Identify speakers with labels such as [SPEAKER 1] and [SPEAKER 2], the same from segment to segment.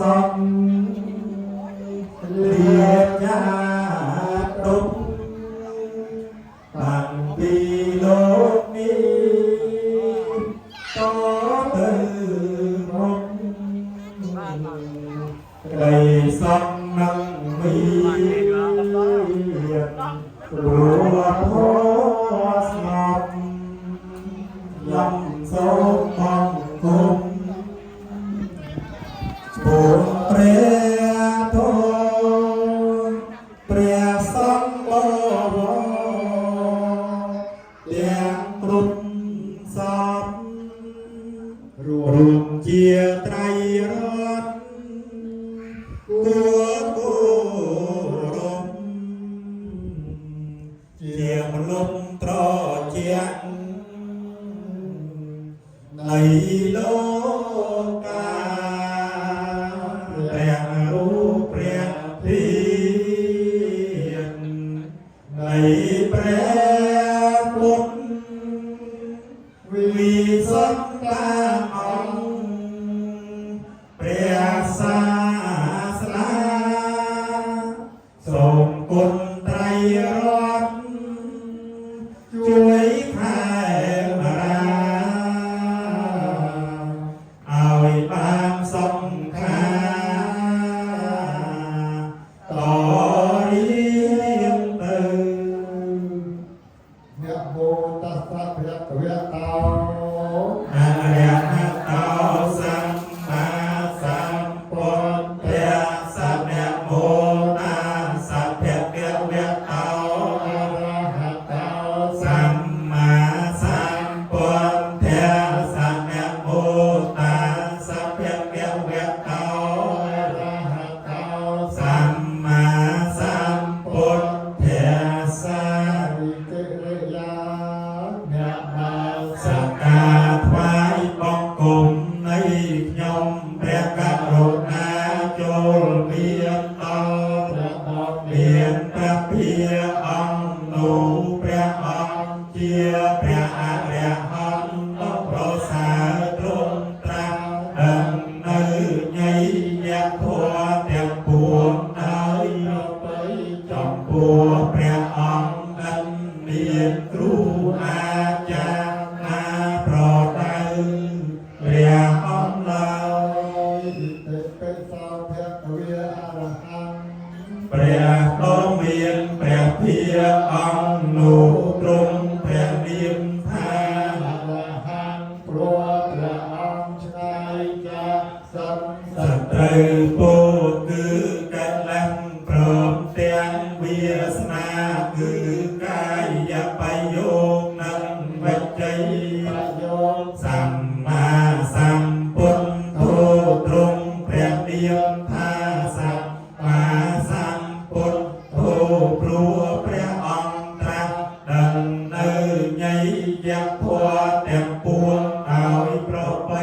[SPEAKER 1] សំលាចាទុំតាំងពីលោកនេះតទៅមុខក្តីសំនឹងមានព្រោះធម៌ស្ងប់ លំសូមបង្គំពោព្រះធម៌ព្រះសង្ឃបវរទាំងគ្រប់សពរួមជាត្រៃរតន៍គួរគោរពជាមលុបត្រជាក់ នៃលោកកាព្រះរូបព្រះធាតុនៃព្រះពុទ្ធវិសុទ្ធតាអង្គព្រះសាសនាសូមគុណត្រៃរតន៍ជួយថែមរាឲ្យបានសុខខាតរៀងទៅ
[SPEAKER 2] នមោតស្សៈភគវៈតោ
[SPEAKER 1] អរហតោសម្មាសម្ពុទ្ធស្សៈនមោតាសៈភគវៈតោ
[SPEAKER 2] អរហតោ
[SPEAKER 1] សម្មាសម្ពុទ្ធស្សៈនមោតាសៈភគវៈតោ
[SPEAKER 2] អរហតោ
[SPEAKER 1] សម្មាសម្ពុទ្ធស្សៈ
[SPEAKER 2] វិកិរិយាអ្នកមា
[SPEAKER 1] សកាថ្វាយបង្គំនៃខ្ញុំព្រះករុណាចូលមានដល់
[SPEAKER 2] ព្រះអង្គ
[SPEAKER 1] មានព្រះភិអង្គនោះព្រះអង្គជាព្រះអរហន្តដ៏ប្រសើរទ្រង់ត្រាស់ដឹងនៅញយធម៌ទាំងពួងដោយ
[SPEAKER 2] ប្របី
[SPEAKER 1] ចំពោះព្រះអង្គនឹងមានគ្រូអាចារ្យណាប្រដៅព្រះអង្គឡើយ
[SPEAKER 2] តិពិសោភគវៈអរហង្គ
[SPEAKER 1] ព្រះដ៏មានព្រះភិអង្គនោះទ្រង់ព្រះនាមថា
[SPEAKER 2] អរហង្គព្រោះព្រះអង្គឆ្ងាយចាកសង្
[SPEAKER 1] ស
[SPEAKER 2] សរ
[SPEAKER 1] ត្រូវពោគឺកលះព្រមទាំងវាសនាគឺកាយបយោគនិងវិជ័យ
[SPEAKER 2] ប្រយោគ
[SPEAKER 1] សម្មាសម្ពុទ្ធោទ្រង់ព្រះនាមថាសម្មាសម្ពុទ្ធោព្រោះព្រះអង្គត្រាស់ដឹងនៅញយធម៌ទាំងពួងដោយប្របី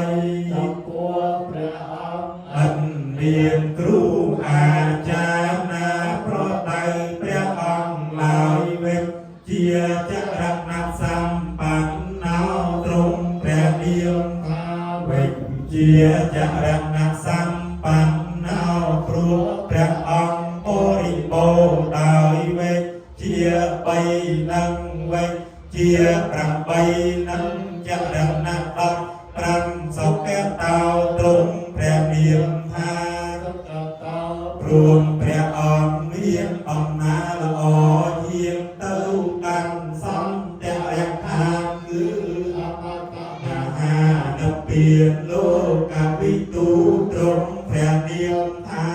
[SPEAKER 2] ចំពោះព្រះអង្គ
[SPEAKER 1] អិនមានគ្រូអាចារ្យណាប្រដៅព្រះអង្គឡើយវិជ្ជាចរណសម្បណ្ណោទ្រង់ព្រះនាម
[SPEAKER 2] ថា
[SPEAKER 1] វិជ្ជាចរណសម្បណ្ណោព្រោះព្រះអង្គបរិបូរណ៍ដោយវិជ្ជា3និងវិជ្ជា8និងចរណ15សុគតោទ្រង់ព្រះនាមថា
[SPEAKER 2] សុខតោ
[SPEAKER 1] ព្រមព្រះអង្គមានអំណាចល្អយាងទៅកាន់សន្តិរខានគឺ
[SPEAKER 2] អមតៈ
[SPEAKER 1] មហានិព្វានលោកវិទូទ្រង់ព្រះនាមថា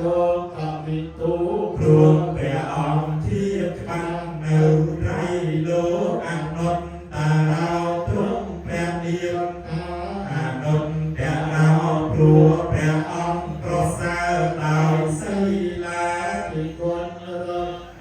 [SPEAKER 2] លោកវិទូ
[SPEAKER 1] ព្រមព្រះអង្គជាច្បាស់នៅត្រៃលោកអនុត្តតារោទ្រង់ព្រះនាម
[SPEAKER 2] ថា
[SPEAKER 1] អនុត្តរោព្រោះព្រះអង្គប្រសើរដោយសីលា
[SPEAKER 2] ពិគុណរ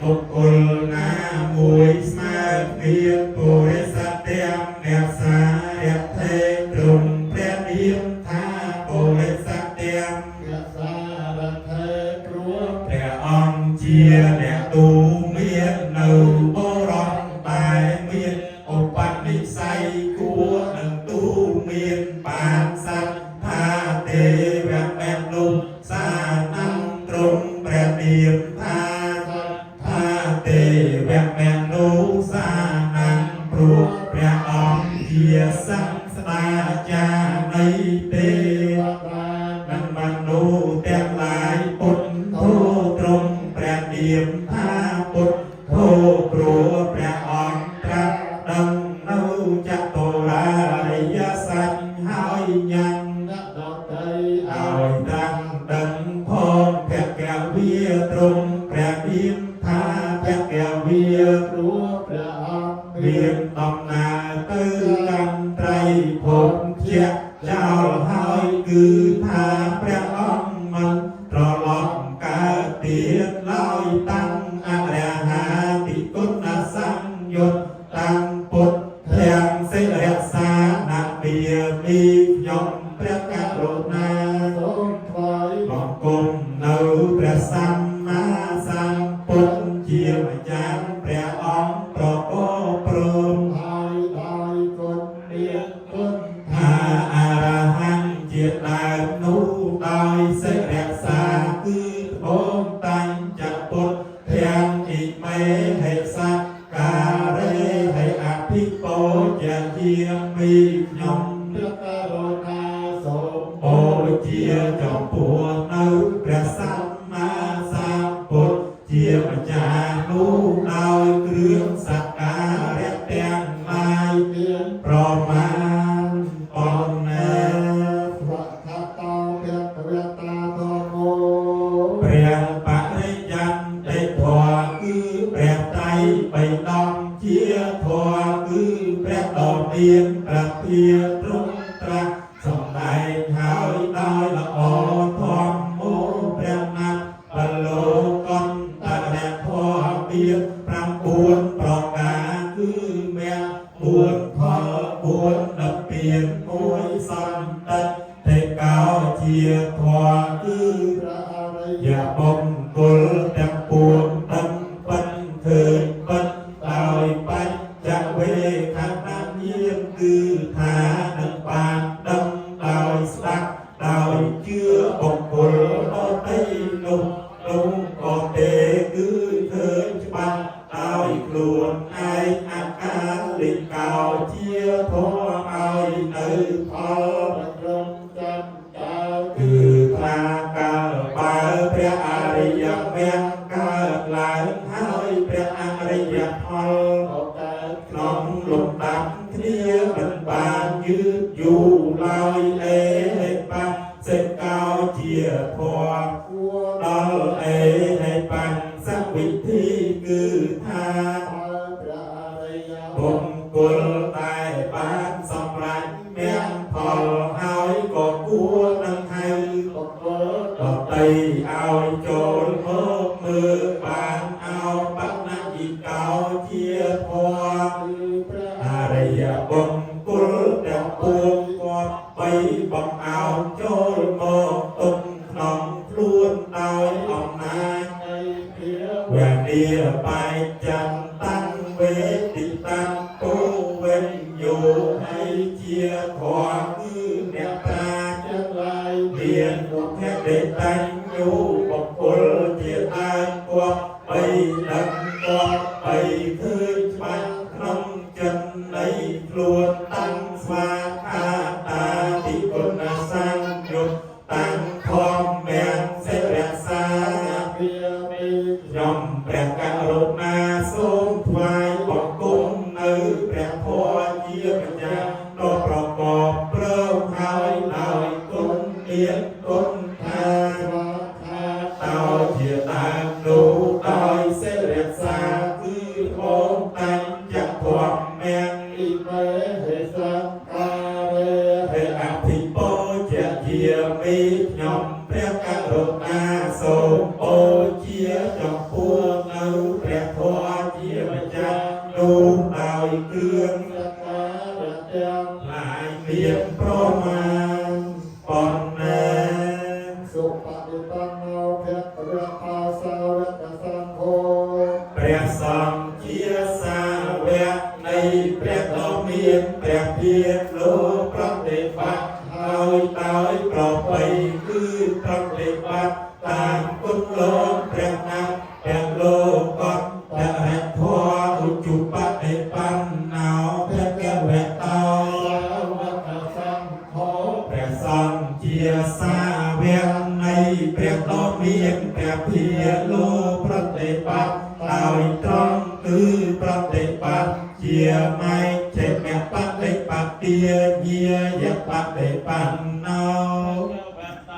[SPEAKER 1] បុគ្គលណាមួយស្មើគ្នាពុរិសទាំងអ្នកសារថេទ្រង់ព្រះនាមថាពុរិសទាំង
[SPEAKER 2] កសារថេព្រោះ
[SPEAKER 1] ព្រះអង្គជាអ្នកទូមាននៅបរោះតែមានឧបនិស្ស័យគួរនឹងទូមានបានសត្វថាទេវៈមនុស្ស ឲ្យត្រាស់ដឹងផងភគវាទ្រង់ព្រះមានថាភគវា
[SPEAKER 2] ព្រោះព្រះអង្គ
[SPEAKER 1] មានដំណើរទៅកាន់ត្រៃភពជាចោលហើយគឺថាព្រះអង្គមិនត្រឡប់កើតទៀតឡើយតាំងអរហាតិគុណសង្យុត្តតាំងពុទ្ធទាំងសិរសានមាមីខ្ញុំព្រះករុណា
[SPEAKER 2] សូមថ្វាយ
[SPEAKER 1] បង្គំនៅព្រះសម្មាសម្ពុទ្ធជាម្ចាស់ព្រះអង្គប្រកបព្រម
[SPEAKER 2] ហើយដោយគុណមានគុណ
[SPEAKER 1] ថាអរហង្គជាដើមនោះដោយសិរសាគឺត្បូងតាញ់ចពុទ្ធទាំងអិមេហិសក្ការេហិអភិពោជាជាមីខ្ញុំ
[SPEAKER 2] ព្រះករុណាសូម
[SPEAKER 1] បូជាចំពោះនៅព្រះសម្មាសម្ពុទ្ធជាម្ចាស់នោះដោយគ្រឿងសក្ការៈទាំងឡាយ
[SPEAKER 2] មាន
[SPEAKER 1] ប្រមាណប៉ុណ្ណា
[SPEAKER 2] វខតោភគវតាធម្មោ
[SPEAKER 1] ព្រះបរិយន្តិធម៌គឺព្រះត្រៃបិដកជាធម៌គឺព្រះដ៏មានព្រះភាទ្រង់ត្រាស់សម្ដែងហើយដោយល្អធម្មោព្រះណាត់បលោកន្តរធម៌មាន9ប្រការគឺមគ្គ4ផល4និព្វាន1សន្តិទេកោជាធម៌គឺ
[SPEAKER 2] ព្រះអរិយ
[SPEAKER 1] យាបុង្គលទាំងពួងដឹងពិតឃើញពិតដោយបញ្ចវេខណញាណគឺថានឹងបានដឹងដោយស្ដាប់ដោយជឿបុគ្គលដទៃនោះនោះក៏ទេគឺឃើញច្បាស់ដោយខ្លួនឯងអកាលិកោជាធម៌ឲ្យនៅផល
[SPEAKER 2] ប្រក្រមចាំតា
[SPEAKER 1] គឺថាកាលបើព្រះអរិយមគ្គកើតឡើងហើយព្រះអរិយផល
[SPEAKER 2] ក៏កើត
[SPEAKER 1] ក្នុងលំដាប់គ្នាមិនបានយឺតយូរឡើយអេហេបសិកោជាធម៌
[SPEAKER 2] គួរ
[SPEAKER 1] ដល់អេហេបញ្សវិធីគឺថា
[SPEAKER 2] បើព្រះអរិយ
[SPEAKER 1] បុគ្គលតែបានសម្រេចមគ្គផលហើយក៏គួរនឹងហៅ
[SPEAKER 2] បុគ្គល
[SPEAKER 1] ដតីឲ្យចូលមកមើលបានអោបនយិកោជាធម៌
[SPEAKER 2] គឺព្រះ
[SPEAKER 1] អរិយបុគ្គលទាំងពួងគាត់បីបំអោនចូលមកទុំក្នុងខ្លួនដោយអំណាច
[SPEAKER 2] នៃភា
[SPEAKER 1] វនាបែកចាំតាំងវេទិតាំងពុវិញ្ញោហើយជាធម៌គឺអ្នកប្រាជ្ញ
[SPEAKER 2] ទាំងឡាយ
[SPEAKER 1] មានមុខដេតញ្ញូបុគ្គលជាដើមគាត់បីដឹងគាត់បីឃើញច្បាស់ក្នុងចិត្តនៃខ្លួនតាំងស្វាខាតាតិគុណសង្យុត្តតាំងធម្មៈសិរសា
[SPEAKER 2] ភាមី
[SPEAKER 1] ខ្ញុំព្រះករុណាសូមថ្វាយបង្គំនៅព្រះធម៌ជាម្ចាស់ដ៏ប្រកបព្រមហើយដោយគុណមានគុណថា
[SPEAKER 2] វខា
[SPEAKER 1] តោជាដើមនោះដោយសិរសាគឺអូមតាញ់ចធម្មៈ
[SPEAKER 2] អិមេហេសង្ការេ
[SPEAKER 1] ហេអភិពោជាជាមីខ្ញុំព្រះករុណាសូមបូជាចំពោះនៅព្រះធម៌ជាម្ចាស់នោះដោយគ្រឿង
[SPEAKER 2] សក្ការៈទាំង
[SPEAKER 1] ឡាយមានប្រមាណប៉ុណ្ណា
[SPEAKER 2] សុបតិបណ្ណោភគវតាសាវកសង្ឃោ
[SPEAKER 1] ព្រះសង្ឃជាសាវកនៃព្រះដ៏មានព្រះភាលោកប្រតិបត្តិហើយដោយប្រពៃគឺប្រតិបត្តិតាមគុណលោកព្រះណាត់ព្រះលោកកតតរធម៌ឧជុបតិបណ្ណោភគវតោ
[SPEAKER 2] សាវកសង្ឃោ
[SPEAKER 1] ព្រះសង្ឃជាសាវកនៃព្រះដ៏មានព្រះភាលោកប្រតិបត្តិដោយត្រង់គឺប្រតិបត្តិជាមច្ឆិមបតិបទាញាយបតិបណ្ណោ
[SPEAKER 3] វត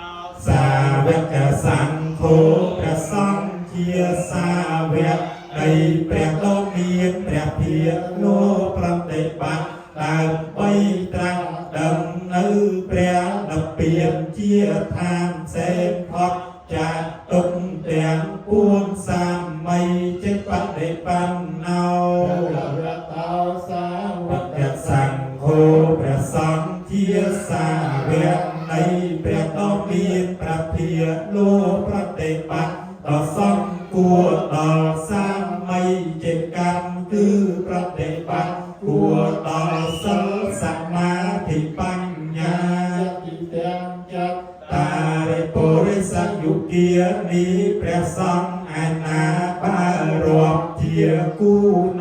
[SPEAKER 1] វកសង្ឃោព្រះសង្ឃជាសាវកនៃព្រះដ៏មានព្រះភិលោប្រតិបត្តិដើម្បីត្រាស់ដឹងនៅព្រះនិព្វានជាឋានសេមផុតចាកទុក្ខទាំងពួងសាមីចិត្តបដិបណ្ណោ
[SPEAKER 2] ព្រះវតោសាវក
[SPEAKER 1] ព្រះសង្ឃោព្រះសង្ឃជាសាវកនៃព្រះដ៏មានព្រះភិលោប្រតិបត្តិដ៏សំគួរដល់សាមីចេកម្មគឺប្រតិបត្តិគួរដល់សិលសមាធិបញ្ញា
[SPEAKER 2] យតិទាំងចិត្ត
[SPEAKER 1] តារិពុរិសយុគានីព្រះសង្ឃឯណាបើរាប់ជាគូ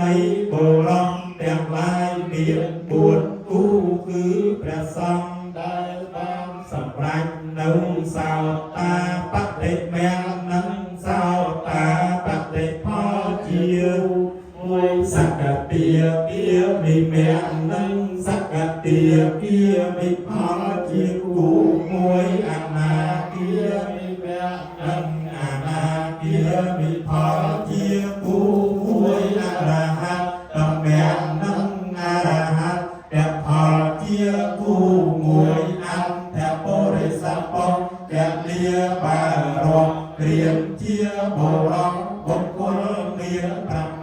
[SPEAKER 1] នៃបុរសទាំងឡាយមាន4គូគឺព្រះសង្ឃ
[SPEAKER 2] ដែលបាន
[SPEAKER 1] សម្រេចនៅសោតាបតិមគ្គនិងសោតាបតិផលជា
[SPEAKER 2] មួយ
[SPEAKER 1] សកតិគាមិមគ្គនិងសកតិគាមិផលជាគូមួយអនាគា
[SPEAKER 2] ជា
[SPEAKER 1] មិ
[SPEAKER 2] មិមគ្គ
[SPEAKER 1] និងអនាគាមិផលជាគូមួយអរហត្តមគ្គនិងអរហត្តផលជាគូមួយអន្តពុរិសបុគ្គលាបារកព្រៀមជាបុរសបុគ្គលមាន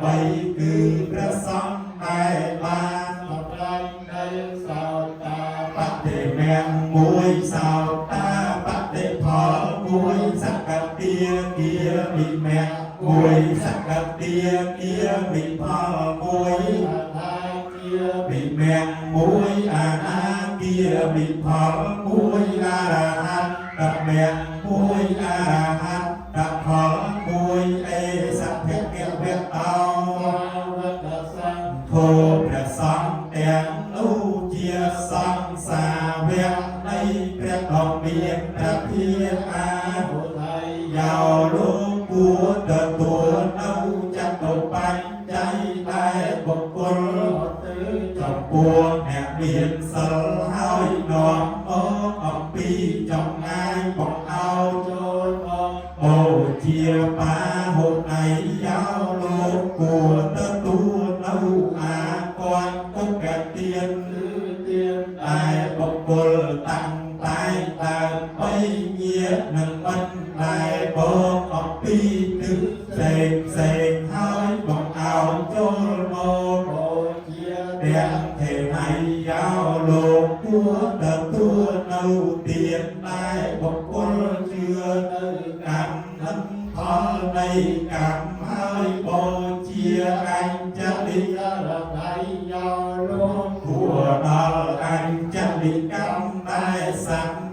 [SPEAKER 1] 8គឺព្រះសង្ឃដែលបាន
[SPEAKER 2] សម្រេចនៅសោតា
[SPEAKER 1] បតិមគ្គមួយសោតាបតិផលមួយសកតិគាមិមគ្គមួយសកតិគាមិផលមួយ
[SPEAKER 2] អនាគា
[SPEAKER 1] មិមគ្គមួយអនាគាមិផលមួយអរហត្តមគ្គមួយអរហត្តផលមួយអេសភគវៈតោ
[SPEAKER 2] សាវកសង្ឃ
[SPEAKER 1] ធោព្រះសង្ឃទាំងនោះជាសង្ឃសាវកនៃព្រះដ៏មានព្រះភិអា
[SPEAKER 2] ពុទ្ធៃ
[SPEAKER 1] យោលោកគួរទទួលនៅចតុបច្ច័យដែលបុគ្គល
[SPEAKER 2] អតិ
[SPEAKER 1] ចំពោះអ្នកមានសិលហើយនាំមកអំពីចម្ងាយបង្អោច
[SPEAKER 2] ចូលមក
[SPEAKER 1] បូជាបាហុណៃយោលោកគួរទទួលនៅអាគាន់ទុក្ខទាន
[SPEAKER 2] គឺទាន
[SPEAKER 1] តែបុគ្គលតាំងតែដើម្បីញាតនឹងមិនដែលបកអំពីទិសផ្សេងផ្សេងហើយបង្អោនចូលមក
[SPEAKER 2] បូជា
[SPEAKER 1] ទាំងថេណៃយោលោកគួរទទួលនៅទានដែលបុគ្គលជឿ
[SPEAKER 2] នៅ
[SPEAKER 1] កម្មនឹងផលនៃកម្មហើយបូជាអញ្ចលិ
[SPEAKER 2] ករណៃយោលោក
[SPEAKER 1] គួរដល់អញ្ចលិកម្មដែលសង្ឃ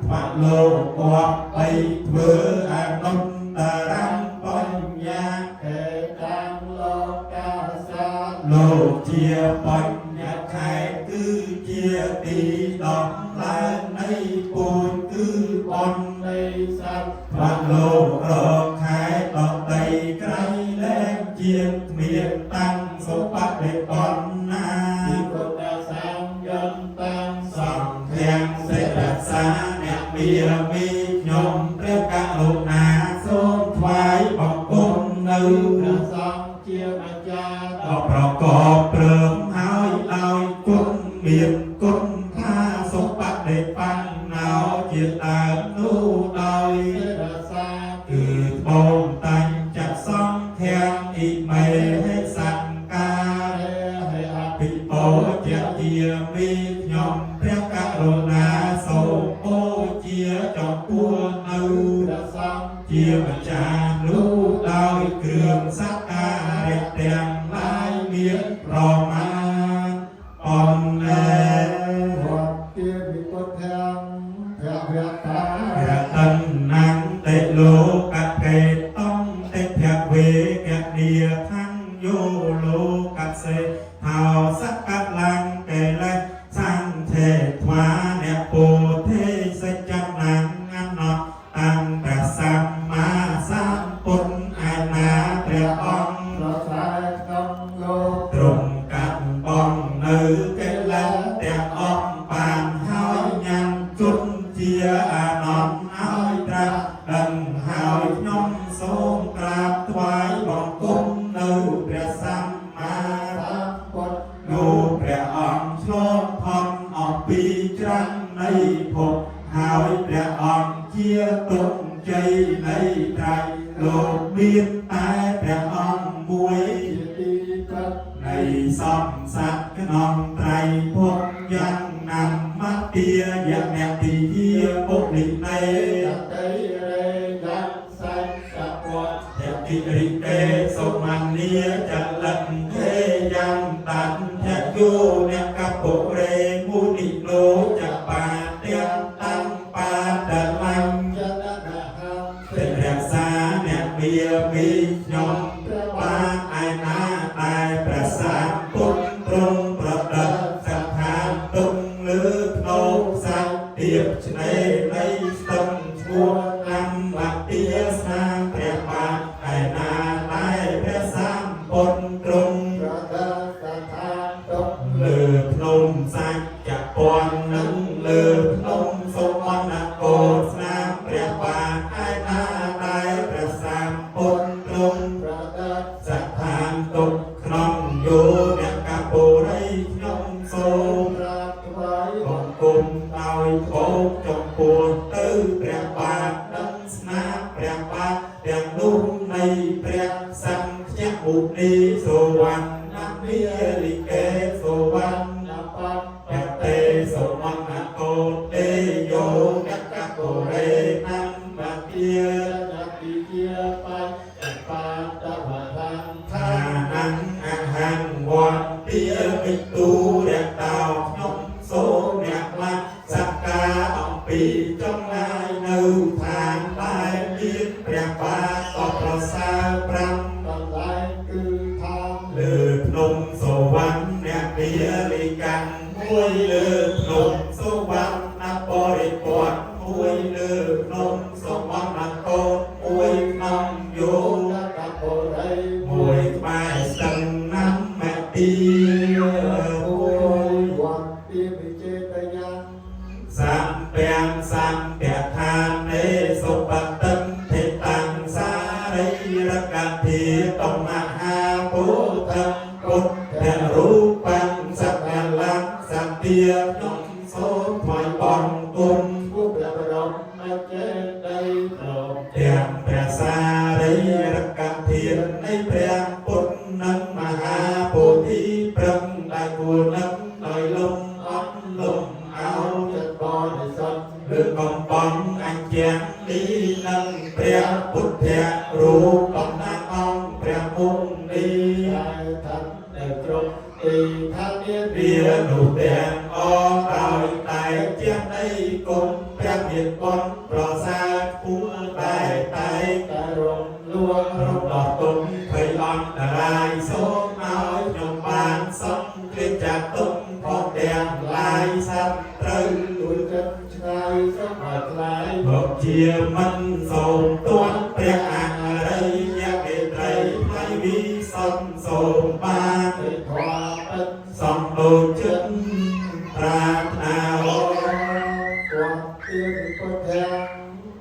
[SPEAKER 1] លោកគប្បីធ្វើអនុត្តរំបញ្ញ
[SPEAKER 2] ខេតាំងលោកកាសា
[SPEAKER 1] លោកជាបញ្ញខែគឺជាទីដំឡើងនៃពូជគឺបុណ្យ
[SPEAKER 2] នៃសត្វ
[SPEAKER 1] បាក់លោករកខែដតីក្រៃលែងជាងគ្មានតាំងសុបតិបណ្ណា
[SPEAKER 2] ពីពុទ្ធសង្យន្តតាំង
[SPEAKER 1] សង្ឃាំសិរសាអ្នកមាមីខ្ញុំព្រះករុណាសូមថ្វាយបង្គំនៅ
[SPEAKER 2] ព្រះសង្ឃជាម្ចាស់
[SPEAKER 1] ដល់ប្រកបព្រមហើយដោយគុណមានគុណថាសុបតិបណ្ណោជាដើមនោះដោយ
[SPEAKER 2] សិរសា
[SPEAKER 1] គឺត្បូងតាញ់ចាក់សង្ឃាំអ៊ីមេសង្កា
[SPEAKER 2] ហេហេអ
[SPEAKER 1] ភិបោជាជាមីខ្ញុំព្រះករុណាសូមបូជាចំពោះនៅ
[SPEAKER 2] ព្រះសង្ឃ
[SPEAKER 1] ជាម្ចាស់នោះដោយគ្រឿងសក្ការៈទាំងឡាយមានប្រមាណអនណែ
[SPEAKER 2] វត្តទាវិពុទ្ធាំភវតា
[SPEAKER 1] រតនំតិលោកកេតំតិភវេកនីថੰយោលោកសេហោសកលੰកេលេសង្ឃេថ្វាអ្នកពុទ្ធិសច្ចនំអនតតាំងព្រះសម្មាសម្ពុទ្ធឯណាព្រះអង្គ
[SPEAKER 2] ប្រសើរក្នុងលោក
[SPEAKER 1] ទ្រង់កាត់បងនៅកិលេសទាំងអស់បានហើយញ៉ាំជុនជាអានន្ទឲ្យត្រាស់ដឹង គជ័យនៃត្រៃលោកមានតែព្រះអង្គមួយ
[SPEAKER 2] ជាទីប្រឹក
[SPEAKER 1] នៃសំសត្វក្នុងត្រៃភពយ៉ាងណាមទាយៈអ្នកទីយាពុនិនៃ
[SPEAKER 2] តតិរេយៈសញ្ចវៈ
[SPEAKER 1] ភគិរិកេសុមនីចលិនេយ៉ាងតាន់ភយោអ្នកកពុរេមុនិលោចបាទាំងតាំងបាដលੰ
[SPEAKER 2] ចននហំ
[SPEAKER 1] ព្រះរក្សាអ្នកមាមីខ្ញុំ
[SPEAKER 2] ព្រះ
[SPEAKER 1] បា
[SPEAKER 2] បាទ
[SPEAKER 1] ឯណាដែលប្រសាទពុទ្ធទ្រង់ប្រឌិតស្ថានទុំលើភ្នោសាច់ទៀបឆ្នេរនៃស្ទឹងឈ្មោះអមទាស្នាព្រះបាទឯណាដែលព្រះសម្ពុទ្ធទ្រង់
[SPEAKER 2] ប្រដិស្ថានទុក
[SPEAKER 1] លើភ្នំសាច់ចពន្ធនិងលើភ្នំសុវណ្ណកោស្នាព្រះបាទឯណាដែលព្រះសម្ពុទ្ធទ្រង់
[SPEAKER 2] ប្រដិ
[SPEAKER 1] ស្ថានទុកក្នុងយោអ្នកកពុរីខ្ញុំសូម
[SPEAKER 2] ក្រាបថ្វាយ
[SPEAKER 1] បង្គំដោយខោបចំពោះទៅព្រះបាទនិងស្នាព្រះបាទទាំងនោះនៃព្រះសង្ឃមុនីសុវណ្ណមាលិកេសុវណ្ណ
[SPEAKER 2] ណបប
[SPEAKER 1] ភតេសុមណ្ណកោទេយោអ្នកកពុរេនមទា
[SPEAKER 2] នតិជាបញ្ចបាតវរੰ
[SPEAKER 1] ឋានំអហង្វន្ទាមិទូរតោខ្ញុំសូមអ្នកឡាសក្ការអំពីចម្ងាយនៅឋានដែលមានព្រះបាទក៏ប្រសើរប្រាំ
[SPEAKER 2] កន្លែងគឺឋាន
[SPEAKER 1] លើភ្នំសុវណ្ណអ្នកមាលិកាំងមួយលើភ្នំសុវណ្ណបរិពន្ធមួយលើភ្នំសុវណ្ណកោមួយក្នុងយោ
[SPEAKER 2] នកបុរី
[SPEAKER 1] មួយក្បែរស្ទឹងណាំមទា
[SPEAKER 2] មួយវត្តទីវិចេតយ៉ាង
[SPEAKER 1] សំពាំងសំពឋានេសុបតិធិតាំងសារីរកធាតមហាពុទ្ធពុទ្ធរូបង្សកលំសទាខ្ញុំសូមថ្វាយបង្គំ
[SPEAKER 2] ពួកព្រះបរមចេតីព្រម
[SPEAKER 1] ទាំងព្រះសារីរកធាតុនៃព្រះពុទ្ធនិងមហាពោធិព្រឹងដែលគួរនឹងដោយលំអត់លំអោ
[SPEAKER 2] ចិត្តបរិសុទ្ធ
[SPEAKER 1] ឬកំបងអញ្ចឹងនេះនឹងព្រះពុទ្ធរូបតំណាងអង្គព្រះមុនី
[SPEAKER 2] តែឋាននៅគ្រប់ទីឋានា
[SPEAKER 1] វានោះទាំងអដោយតែជានៃគុណព្រះមានបុណ្យប្រសើរខ្ពស់តែតែ
[SPEAKER 2] តែរំលួង
[SPEAKER 1] រំដោះទុំភ័យអន្តរាយសូមឲ្យខ្ញុំបានសុខគ្រាចាទុំផងទាំងឡាយសត្វត្រូវ
[SPEAKER 2] ទួយចិត្តឆ្ងាយសូមឲ្យថ្លៃ
[SPEAKER 1] មកជាមិនសូមទាន់ព្រះអរិយមេត្រីថ្លៃវិសុទ្ធសូមបាន
[SPEAKER 2] ទេធម៌ពិត
[SPEAKER 1] សំដូចចិត្តប្រាថ្នាអូ
[SPEAKER 2] វត្តទីវិពុទ្ធា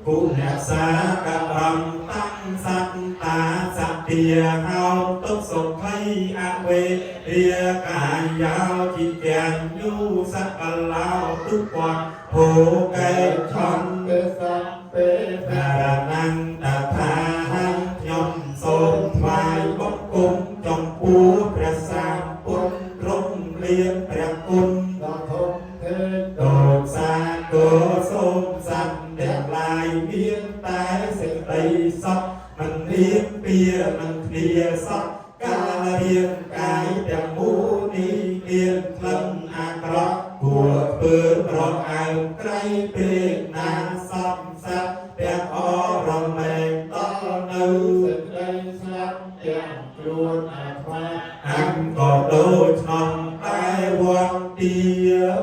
[SPEAKER 1] គុណសាករំតាំងសត្តាសទាហោទុសុខីអវេរាកាយោជីទាំងយូសកឡោទុពន្ធភោកេឆន្ទ
[SPEAKER 2] ទេសំពេ
[SPEAKER 1] ការណੰតថាហੰខ្ញុំសូមថ្វាយបង្គំចំពោះព្រះសម្ពុទ្ធទ្រង់លៀនព្រះគុណ
[SPEAKER 2] ដល់ធំធេង
[SPEAKER 1] ដូចសាគរសូមសត្វទាំងឡាយមានតែសេចក្តីសុខមិនមានពៀនឹងគ្នាសោះកាលរាងកាយទាំងមូលនេះមានក្លិនអាក្រក់គួរធ្វើរកអើមក្រៃពេកណាសំសត្វទាំងអរមែងដល់នៅ
[SPEAKER 2] សេចក្តីស្លាប់ទាំងខ្លួនអាត្មា
[SPEAKER 1] អញក៏ដូចឆ្នងតែវត្តទា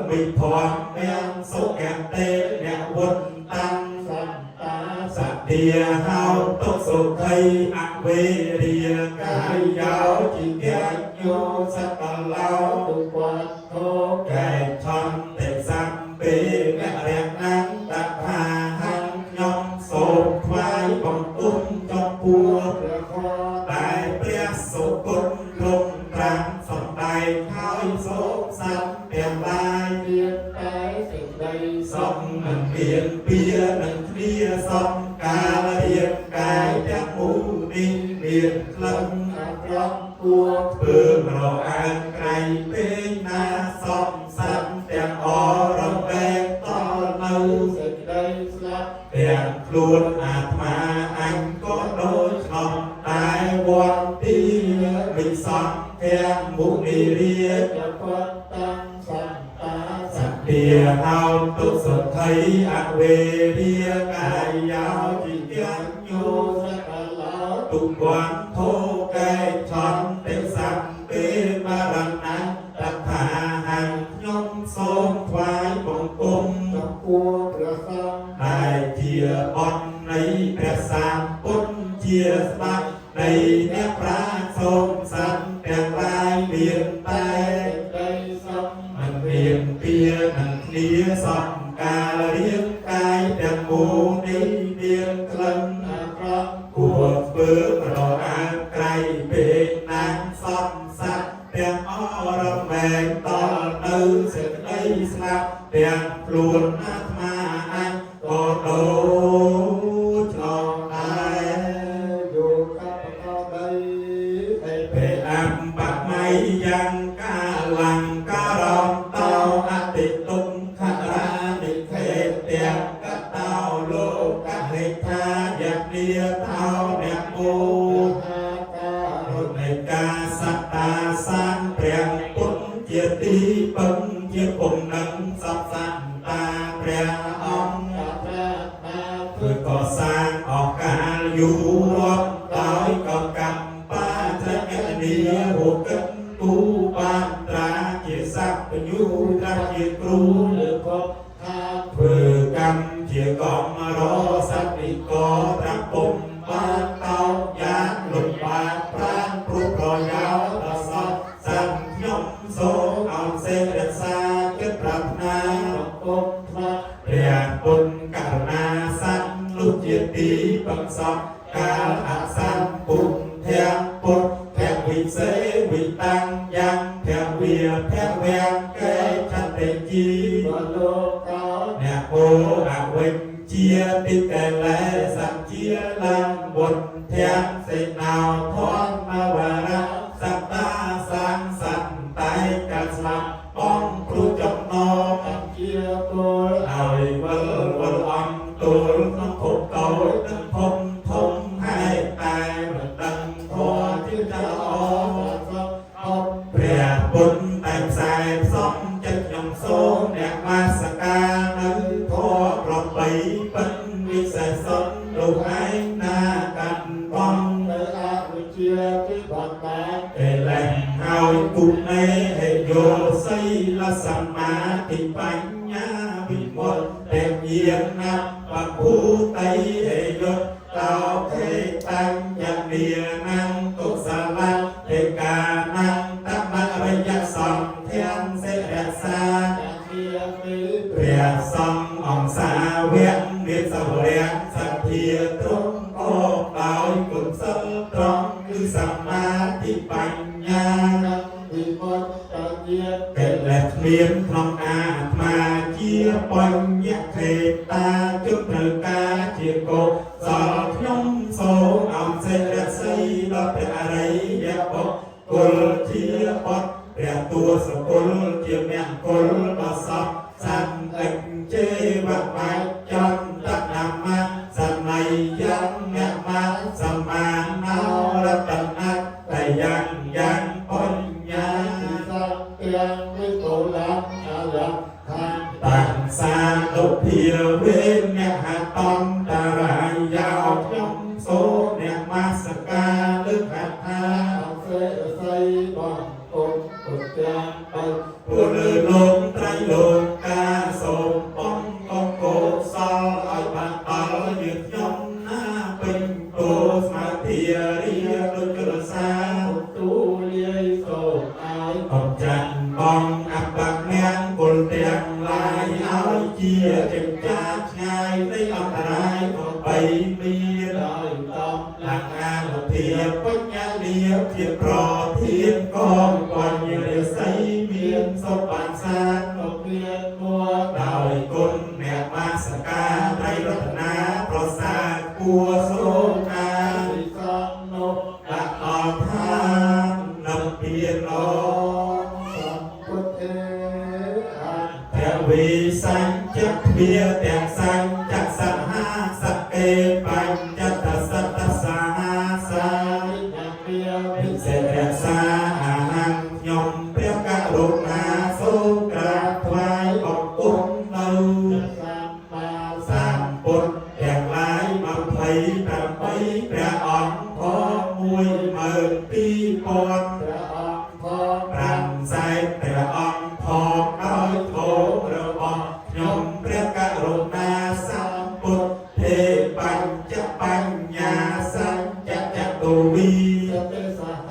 [SPEAKER 1] មិភ័ណ្ឌទាំងសុគតេអ្នកវត្តតាំង
[SPEAKER 2] សន្តា
[SPEAKER 1] សទាហោទុសុខីអវេរាកាយយោជីកាយោសកឡោ
[SPEAKER 2] ទុវត្ថោ
[SPEAKER 1] កែឆន្តិសំពេមរណੰតថាហੰខ្ញុំសូមថ្វាយបង្គំចំពោះ
[SPEAKER 2] ព្រះធម៌
[SPEAKER 1] តែព្រះសុគតទ្រង់ត្រាំសំដែងហើយសូមសត្វទាំងឡាយ
[SPEAKER 2] មានតែសេចក្តី
[SPEAKER 1] សុខមិនមានពៀនឹងគ្នាសុខ កាលរាងកាយទាំងមូលនេះមានក្លិន
[SPEAKER 2] អាក្រក់គួរ
[SPEAKER 1] ធ្វើរអាងក្រៃពេកណាសំសត្វទាំងអរមែងតល់នៅ
[SPEAKER 2] សេចក្តីស្លាប់
[SPEAKER 1] ទាំងខ្លួនអាត្មាអញក៏ដូចឆ្លោះតែវន្ទីមិសង្ឃទាំងមុនីរាជ
[SPEAKER 2] ចពតតាំងសន្តា
[SPEAKER 1] សទ្ធាហោទុសុទ្ធិអវេរាកាយោจิទាំង
[SPEAKER 2] យោ
[SPEAKER 1] យោ
[SPEAKER 2] សកលោ
[SPEAKER 1] ទុវន្ធោកេឆន្តិសម្ពេមរណៈតថាហੰខ្ញុំសូមថ្វាយបង្គំ
[SPEAKER 2] ចំពោះព្រះសង្ឃ
[SPEAKER 1] ដែលជាអននៃព្រះសម្ពុទ្ធជាស្ដេចនៃអ្នកប្រាជ្ញសូមសត្វទាំងឡាយមានតែ
[SPEAKER 2] សេចក្តីសុខ
[SPEAKER 1] មិនមានពៀនឹងគ្នាសំកាលរាងកាយទាំងមូលនេះមានក្លិន
[SPEAKER 2] អាក្រក់
[SPEAKER 1] គួរធ្វើរអាងក្រៃពេកណាងសំសត្វទាំងអរមែងតល់នៅសេចក្តីស្លាប់ទាំងខ្លួនអាត្មាអញក៏ដូចឆ្លងដែរ
[SPEAKER 2] យោកបកដីអេ
[SPEAKER 1] ពេអំបមៃយ៉ាងកាលង្ការំតោអតិទុក្ខរានិខេទាំងកតោលោកហេថាយនីតោអ្នកមោ
[SPEAKER 2] ហាកា
[SPEAKER 1] រុណិកាសត្តាសាងព្រះពុទ្ធជាទីពឹងជាគុំនឹងសពសន្តាព្រះអង្គ
[SPEAKER 2] កប្រាណា
[SPEAKER 1] ធ្វើកសាងអកាលយូររាប់ដោយកកម្មបាចកនីហុកិនទូបានត្រាជាសព្វញ្ញូត្រាជាគ្រូ
[SPEAKER 2] លើកបខា
[SPEAKER 1] ធ្វើកម្មជាកំរសត្វនិកត្រាពុំបានតោយ៉ាងលំបាកប្រានព្រោះប្រយោជន៍ដល់សត្វសត្វខ្ញុំសូមអោសេរក្សាចិត្តប្រាថ្នា
[SPEAKER 2] បង្គំថ្វាយ
[SPEAKER 1] ព្រះពុទ្ធករុណាសត្វលុះជាទីពឹងសពកាលអសន្នពុទ្ធធៈពុទ្ធធៈវិសេវិតាំងយ៉ាងភវិភវៈកេឆន្តិជី
[SPEAKER 2] បលោកោ
[SPEAKER 1] អ្នកោអវិជ្ជាតិកលេសជាលំបុទ្ធធៈសេណោធម្មវរៈសត្តាសង្សន្តិកាស្លាប់បងគ្រូចំណង
[SPEAKER 2] កម្ជាពល
[SPEAKER 1] ឲ្យវិលវល់អំទូលក្នុងភពតូចនិងភពធំហើយតែមិនដឹងធម៌ជាចល្អ
[SPEAKER 2] សពអប
[SPEAKER 1] ព្រះពុទ្ធតែផ្សាយផ្សំចិត្តខ្ញុំសូមអ្នកមាសការនៅធម៌ប្របីពិនវិសេសសុទ្ធលោកឯងណាកាន់បង
[SPEAKER 2] នៅអវិជ្ជាទីបណ្ដាល
[SPEAKER 1] កេលេសហើយគុណេហេយោសីលសមាធិបញ្ញាវិមុតតិញាណបភូតិហេយុតោខេបញ្ញនានងកុសលតិកានងតមរិយសន្ធានសិរសា
[SPEAKER 2] ជាមី
[SPEAKER 1] ព្រះសង្ឃអង្គសាវៈមានសវរៈសទ្ធាទ្រង់អបដោយគុណសិលត្រង់គឺសមាធិបញ្ញា
[SPEAKER 2] និងវិមុតតញាណ
[SPEAKER 1] កិលេសគ្មានក្នុងអាត្មាជាបញ្ញខេតាជុំត្រូវការជាកុសលខ្ញុំសូមអោសេរសីដល់ព្រះអរិយបុគ្គលជាបុត្រព្រះតួសកលជាមង្គលដល់សពសន្តិជេវបច្ចន្តនមសន័យយ៉ាងអ្នកមសមាណោរតនៈតយ៉ាងយ៉ាងបញ្ញា
[SPEAKER 2] ពិសង្ទាំងវិកុលំអលខាង
[SPEAKER 1] តាំងសានុភាវេអ្នកហតន្តរាយោខ្ញុំសូមអ្នកមាសការលើកហថា
[SPEAKER 2] អសេសីបងគុំគុណទាំងបី
[SPEAKER 1] ពលលើលោកត្រៃលោកកាសូមបងកងកុសលឲ្យបានដល់យើងខ្ញុំណាពេញគោស្មាធារាដូចជលសា
[SPEAKER 2] គុំទូលាយសូមឲ្យ
[SPEAKER 1] អំចាញ់បងអបមង្គលទាំងឡាយឲ្យជាចិញ្ចាឆ្ងាយនៃអន្តរាយក៏បីមាន
[SPEAKER 2] ដោយតំ
[SPEAKER 1] លក្ខអានុភាពបញ្ញាលាភជាប្រធានកងបញ្ញរិស័យមានសុបានសាន
[SPEAKER 2] កមានមួ
[SPEAKER 1] ដោយគុណអ្នកមាសការត្រៃរតនាប្រសាទគួ ួរសូមណា
[SPEAKER 2] វិសន្នុ
[SPEAKER 1] ដាក់ដល់ឋាននិព្វាន
[SPEAKER 2] សម្ពុទ្ធេអ
[SPEAKER 1] ភវិសញ្ចទ្វាទាំងសញ្ចសហសកេបញ្ចតសតសាសា
[SPEAKER 2] និយា
[SPEAKER 1] ពិសេសរក្សាអាហារខ្ញុំព្រះករុណាសូមក្រាបថ្វាយបង្គំនៅ
[SPEAKER 2] សម្មា
[SPEAKER 1] សម្ពុទ្ធទាំងឡាយ28ព្រះអង្គផង12000
[SPEAKER 2] ព្រះអង្គផង
[SPEAKER 1] 5សែនព្រះអង្គផងដោយធម៌របស់ខ្ញុំព្រះករុណាសម្ពុទ្ធទេបញ្ចបញ្ញាសញ្ចចតុវី
[SPEAKER 2] សតិសហ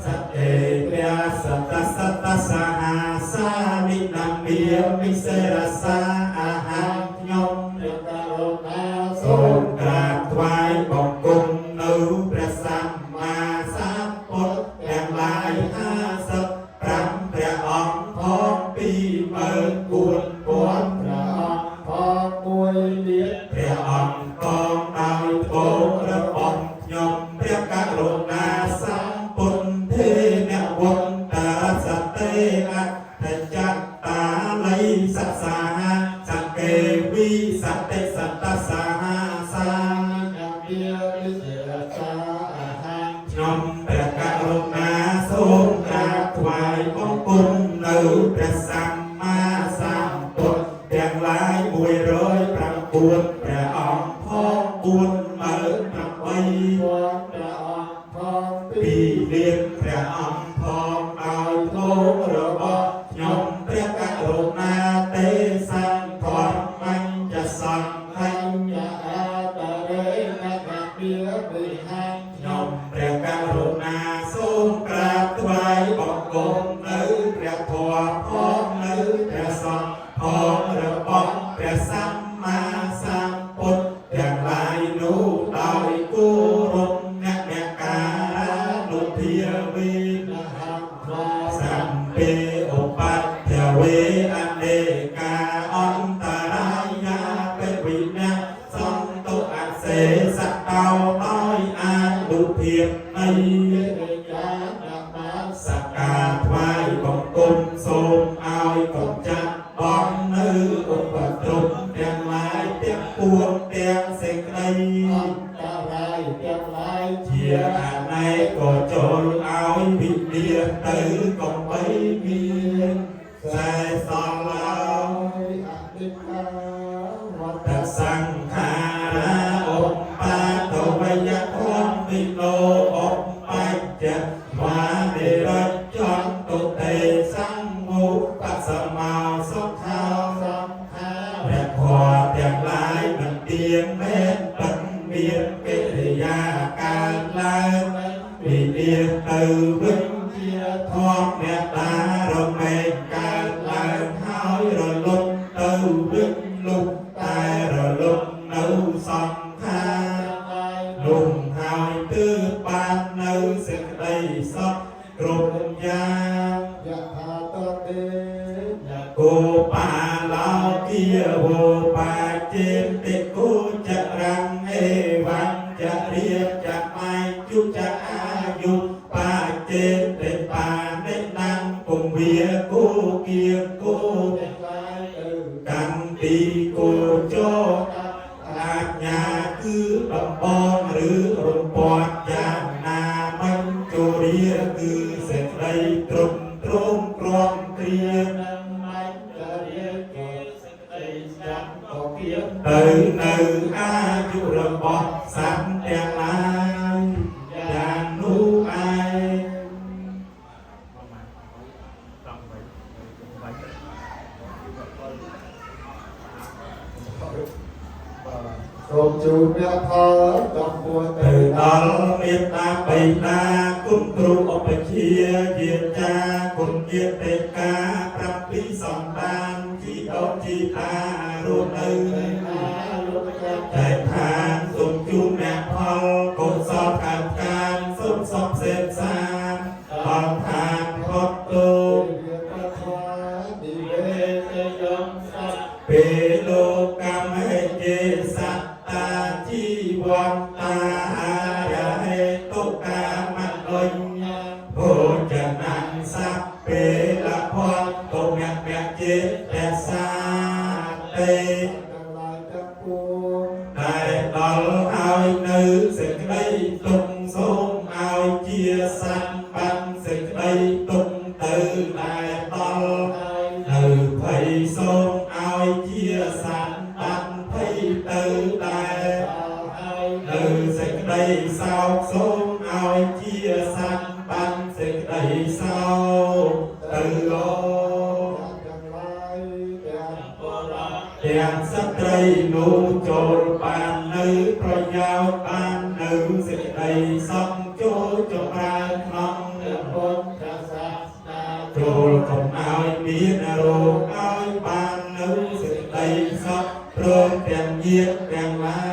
[SPEAKER 1] សតេព្រះសតសតសហសានិនមាមិសេរសាអាហារខ្ញុំ
[SPEAKER 2] ព្រះករុណា
[SPEAKER 1] សូ
[SPEAKER 2] សូ
[SPEAKER 1] ម
[SPEAKER 2] ម
[SPEAKER 1] ក្រាបថ្វាយបង្គំនៅព្រះសម្មាសម្ពុទ្ធទាំងឡាយ55ព្រះអង្គផង24000
[SPEAKER 2] ព្រះអង្គផងមួយលាន
[SPEAKER 1] ព្រះអង្គកងដោយធម៌របស់ខ្ញុំព្រះករុណាសម្ពុទ្ធទេនវន្តសតេអដ្ឋចត្តាល័យសសាសកេវិសតិសតសាសា
[SPEAKER 2] និយាវិសេរសាអាហារ
[SPEAKER 1] ខ្ញុំព្រះករុណាសូមក្រាបថ្វាយបង្គំនៅព្រះសម្មាសម្ពុទ្ធទាំងឡាយ109ព្រះអង្គផង48000
[SPEAKER 2] ព្រះអង្គផង
[SPEAKER 1] ពី
[SPEAKER 2] ពី
[SPEAKER 1] លានព្រះអង្គផងដោយធម៌របស់ខ្ញុំព្រះករុណាទេសង្ឃធម្មញ្ចសង្ឃញ្ញ
[SPEAKER 2] យអតរេនមពាវិហា
[SPEAKER 1] ខ្ញុំព្រះករុណាសូមក្រាបថ្វាយបង្គំនៅព្រះធម៌ផងនៅព្រះសង្ឃផងរបស់ព្រះសម្មាសម្ពុទ្ធទាំងឡាយនោះដោយគោរពអ្នកអ្នកការានុភាវេ
[SPEAKER 2] នហំខ្វា
[SPEAKER 1] សម្ពេឧបទ្ទវេអនេកាអន្តរាយាបវិនៈសន្ទុអសេសតោដោយអានុភាពនៃ
[SPEAKER 2] កិរិយានម
[SPEAKER 1] សកាថ្វាយបង្គំសូមឲ្យកុំចាត់បងនៅឧបទ្រពទាំងឡាយទាំងពួងទាំងសេចក្តី
[SPEAKER 2] អន្តរាយទាំងឡាយ
[SPEAKER 1] ជាអនេកក៏ចូលឲ្យវិនិច្ឆ័យទៅកុំបីមានសែសល់ឡើយ
[SPEAKER 2] អតិកាវ
[SPEAKER 1] ត
[SPEAKER 2] ត
[SPEAKER 1] សង្ខារាឧបាទវយធម្មិណោឧបច្ចវានិរច្ចន្តុទេសង្ឃោបសមោសុខោ
[SPEAKER 2] សង្ខា
[SPEAKER 1] ព្រះធម៌ទាំងឡាយមិនទៀងមែនពិតមានកិរិយាកើតឡើងពីទៀងទៅវិញ
[SPEAKER 2] ជា
[SPEAKER 1] ធម៌អ្នកតារមែងកើតឡើងហើយរលត់ទៅវិញលុះតែរលត់នៅសង្ខារ
[SPEAKER 2] ឡាយ
[SPEAKER 1] លំហើយទើបបាននៅសេចក្តីសុខគ្រប់យ៉ាង
[SPEAKER 2] យថាតទេយ
[SPEAKER 1] គោបាឡោគាវោបាចេតិគោចរੰអេវੰចរិយចមៃជុចអាយុបាចេតិបានិណੰពុំវាគោគាគោ
[SPEAKER 2] ទាំងឡាយទៅ
[SPEAKER 1] កម្មទីគោចរអាជ្ញាគឺដំបងឬរំពាត់យ៉ាងណាមិនជរាគឺសេចក្តីទ្រង់ទ្រង់ក្រំគ្រា
[SPEAKER 2] នឹងមញ្ចរិយាសេចក្តីស្ដាប់ក៏គៀប
[SPEAKER 1] ទៅនៅអាយុរបស់សត្វទាំងឡាយយ៉ាងនោះឯង
[SPEAKER 2] សូមជូនអ្នកផលចំពោះ
[SPEAKER 1] ទៅ
[SPEAKER 2] ទៅ
[SPEAKER 1] ដល់មេត្តាបិតាគុណគ្រូឧបជាយាចាគុណញាតិកា7សន្តានជីដូនជីតារស់នៅ
[SPEAKER 2] អាលោកចាស់
[SPEAKER 1] តែឋានសូមជូនអ្នកផលកុសលកើតកានសូមសុខសេនសានដល់ឋានផុតទុក្ខ
[SPEAKER 2] វិកថ្វានិវេទយំសត្វ
[SPEAKER 1] ពេលលោកកម្មហេចេសត្តាជីវន្ តារហេតុកាមអញ្ញភោចនំសព្ពេលភន្តុមៈមៈចេរសាតេ
[SPEAKER 2] ទាំងឡាយទាំងពួង
[SPEAKER 1] តែដល់ហើយនៅសេចក្តីទុកសូមឲ្យជាសត្វបានសេចក្តីទុកទៅតែដល់
[SPEAKER 2] ហើយ
[SPEAKER 1] នៅភ័យសូមឲ្យជាសត្វបានភ័យទៅតែ
[SPEAKER 2] ដល់ហើយ
[SPEAKER 1] នៅសេចក្តីសោកសូមឲ្យជាសត្វបានសេចក្តីសោកទៅលោក
[SPEAKER 2] ទាំងឡាយទាំងពលរដ្ឋ
[SPEAKER 1] ទាំងស្ត្រីនោះចូលបាននៅប្រយោជន៍បាននៅសេចក្តីសុខចូលចម្រើនក្នុង
[SPEAKER 2] ព្រះពុទ្ធសាសនា
[SPEAKER 1] ចូលកុំឲ្យមានរោគឲ្យបាននៅសេចក្តីសុខព្រមទាំងញាតិទាំងឡា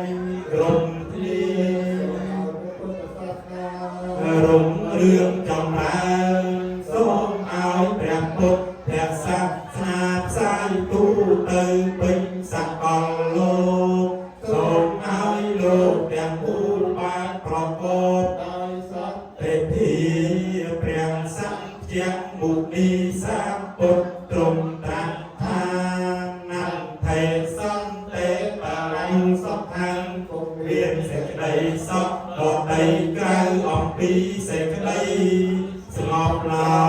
[SPEAKER 1] យក្រុមគ្នា
[SPEAKER 2] សូមឲ្យព្រះពុទ្ធសាសនា
[SPEAKER 1] រុងរឿងចម្រើនសូមឲ្យព្រះពុទ្ធសាសនាផ្សាយទូទៅពេញសកលលោកសូមឲ្យលោកទាំងមូលបានប្រកប
[SPEAKER 2] ដោយសត្វ
[SPEAKER 1] ទេភាព្រះសង្ឃជាមុនីសម្ពុទ្ធទ្រង់ត្រាស់ថានន្តេសន្តិបរំសុខំ
[SPEAKER 2] គុំ
[SPEAKER 1] មានសេចក្តីសុខដតីក្រៅអំពីសេចក្តីស្ងប់ឡើ